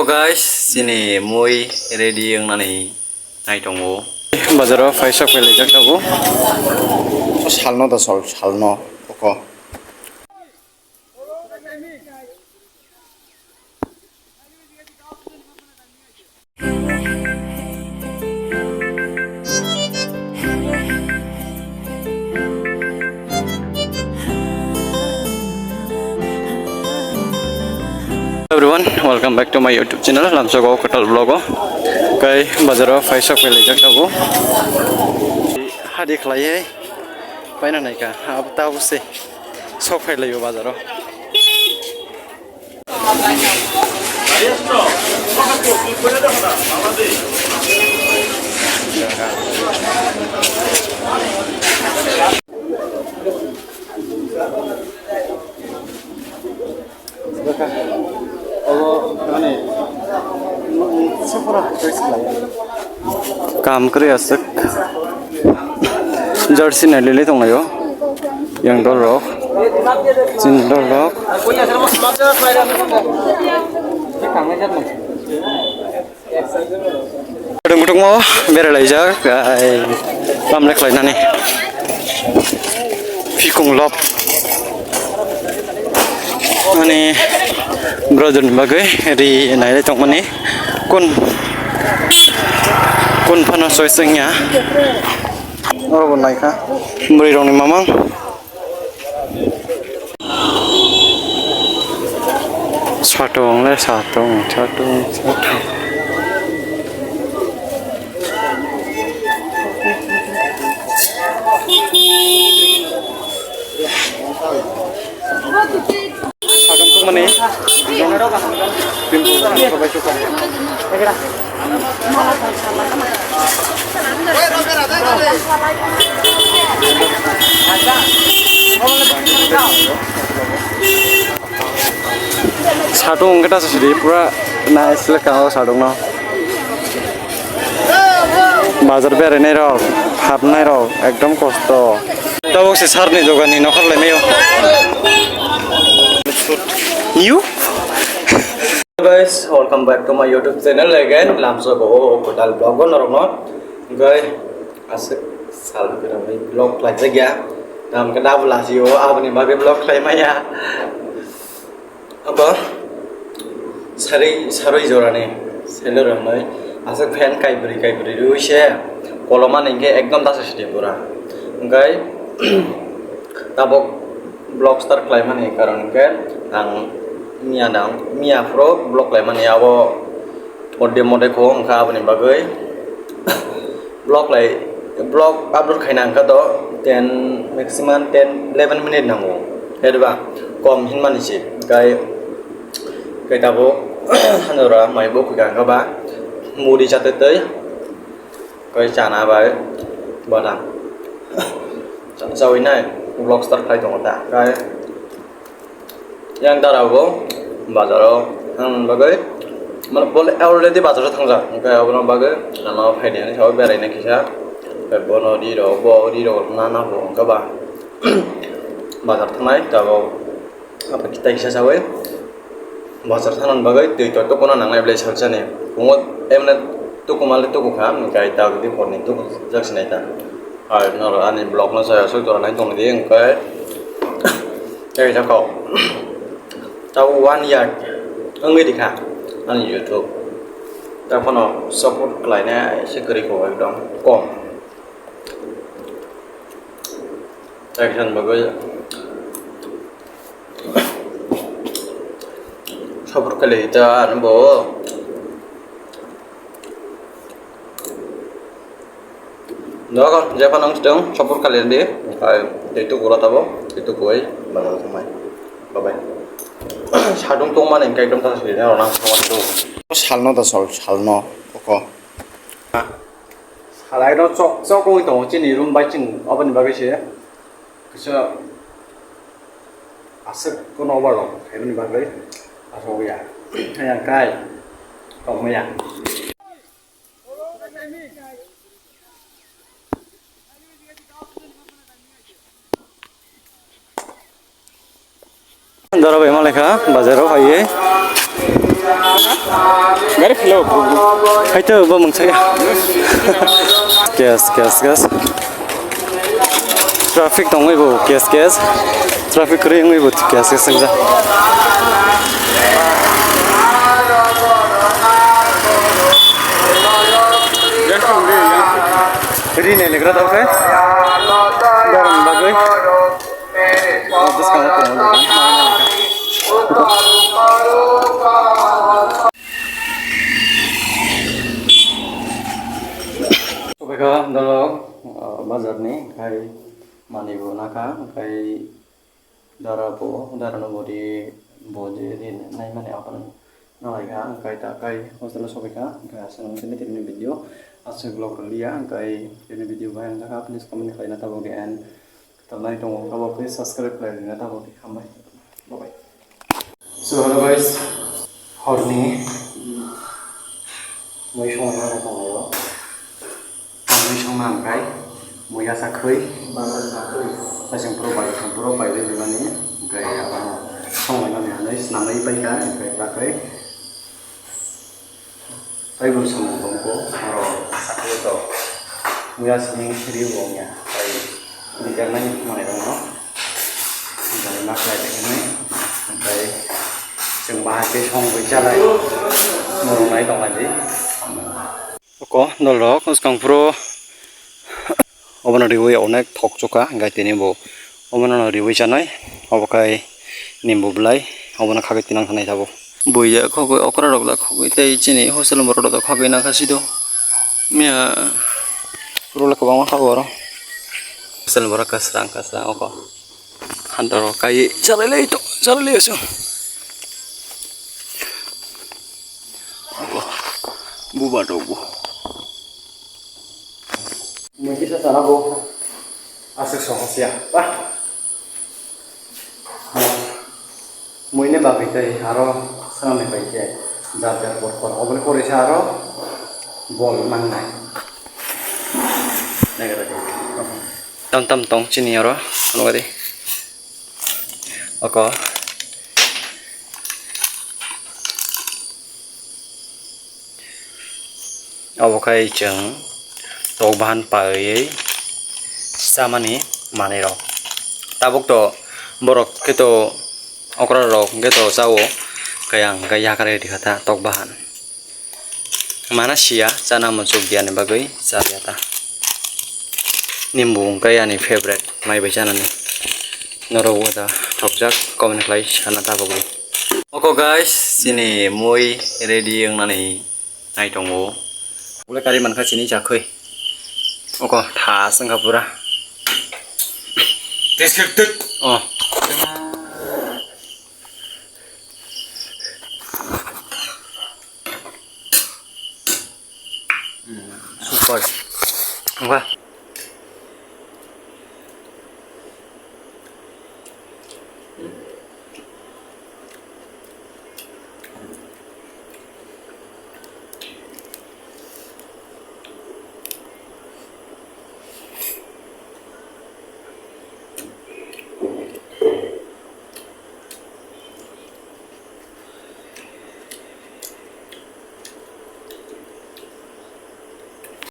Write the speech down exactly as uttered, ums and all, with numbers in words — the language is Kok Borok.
Guys, chini mui ready wngnani nai tongo. Bazaro phai sok phai laijak tabuk. Salno da sol, salno. Oko. Everyone, welcome back to my YouTube channel, Lamsogo Kotal Vlog o. Kai bazaro phai sok phai laijak tabuk. Hadi khlaiye, paina naika, ab tabuk se sok phai laiyo bazaro. Kam kwrwi aswk. Jersey nai lili tonglaio. Yang dol rok. Chini dol rok. Kutung kutung mo beralaijak. Ai, tamle khlainani. Phikung lop. Ani brother ni bagwi ri nailai tongmani. Kun, kun phano soi sengya. Oro bo naikha. Bwrwi rokni mamang. Satung le satung, satung, satung. Satung tongmani. Satung wngkhe ta sidi pura nice le kha o satung no. Bazar berainai rok, hapnai rok ekdom kosto. Tabuk se sir ni dogan ni nokhor lai maio. New? Hello guys, welcome back to my YouTube channel again. Lamsogo o Kotal Vlog o norokno. Guys, aswk sal kwrwngwi vlog khlaijak ya. Tamkhe da bo lasi o aboni bagwi vlog khlai maya. Abo sarwi, sarwi jorani seller rwngnai aswk fan kaibrwi kaibrwi rwi se kolomani hinkhe ekdom dasa sidi pura. Hinkhe tabuk vlog start khlaimani karon hinkhe ang miya nang, miya phuru vlog khlaimani abo mode mode kho wngkha aboni bagwi. Vlog lai, vlog upload khaina hwnkha to ten, maximum ten eleven minute nango, hwnkhe ba kom hinmani se. Kai, kai tabuk hanjora mai bo kwkha hwnkha ba muri chatwi twi, kai chana bai badam chawi nai vlog start khai tongo ta. Kai Yang dara bo bazar o thang bagwi, mane bo already bazar o thangjak, hwnkhe aboni bagwi ano phaidi hinwi sao beraina kisa, hwnkhe bono ri rok, bo ri rok nana bo hwnkhe ba bazar thangnai tabuk apa kita kisa sawi bazar thangnani bagwi twi to tukuna nangnai belai salsa ni. Pungo emne tukuma le tukukha, hwnkhe tabuk di porni tukujak sinai ta. Hai, norok ani vlog no sai aswk jora nai tongdi, hwnkhe tei jakhao. Tabuk one year wngwi rikha ani YouTube. Tei phano support khlainai se kwrwi kho ekdom kom. Tei kisa bagwi support khlai ta ani bo. Dogo, jephano wng tong, support khlai di. Hai, tei tukuro tabo, tei tukuwi bazar thangnai. Bye bye. Sadung tongmani hwnkhe ekdom ta sidi, norok nang tongmani tu. Salno da sol, salno, koko. Salai no chok, chok wngwi tongo, chini room bai chwng, oboni bagwi se. Kisa aswk kono overlock, khaimani bagwi aswk ya. Yang kai, tongmaya. Doro bai malaikha bazaro phaiwi. Gari philo. Haito bo mungsa ya. Gas, gas, gas. Traffic tongwi bo gas, gas. Traffic kwrwi wngwi bo gas, gas wngja. Ri nai legra tau khe. Garam bagwi. Oh, bwskango tongo dogan. Sobaikha dolok, ah, bazarni, khai manwi bo nakha, khai dara bo, dara no bodi bo je ri naimani aphano nalaikha, khai ta khai hostel o sobaikha, khai aswk nang sini tini video, aswk vlog rwliya, khai tini video bai ang jakha, please comment khlaina tabuk di and Tamnai tongo, abo khe subscribe khlai rwna tabuk di, hambai. Bye bye. So, hello guys, horni mui songna tongo. Mui songna hwnkhai, mui asa khwi, basing puro bai, puro bai rwmani, hwnkhe abo songlaimani hwnwi snamwi paikha, hwnkhe ta khe. Taibo samung tongkho, oro sakhe to muya sini ri wngya, tai ni kernai manai rokno, jani ma khlai de hinwi, tai chwng bahai khe song bai chalai, norok nai tonglaidi. Oko dolrok, swkang phuru. Obono riwi onek thok chukha, hwnkhe tini bo obono riwi chanai, obo khai nimbo bwlai, obono khagwi tinang thanai tabuk. Buya khogwi okra rok da khogwi tei chini hostel borok rok da khogwi nangkha sido. Miya rula kwbangma kha oro. Hostel borok kwsrang kwsrang oko. Hantaro kai chalai lai to, chalai lai aswk. Oko buba rok bo. Mui kisa sana bo aswk sohos ya, ba. Mui ni bagwi tei aro swnamni bai khe jar jar por por oboni pore se aro bol mangnai. Tam tam tong chini oro, ano gari. Oko. Obo khai chwng tok bahan paiwi chamani manwirok. Tabuk to borok khe to okra rok hwnkhe to chao, kaya hwnkhe yakar rikha ta tok bahan. Mana siya, chana muchuk diani bagwi chaliya ta. Nimbu hwnkhe ani favorite, mai bai chanani. Norok uda thokjak, comment khlai sana ta bagwi. Oko guys, chini mui ready wngnani nai tongo. Ule kari mankha chini chakhwi. Oko thas wngkha pura. Test khe tut. Oh. Super. Wah.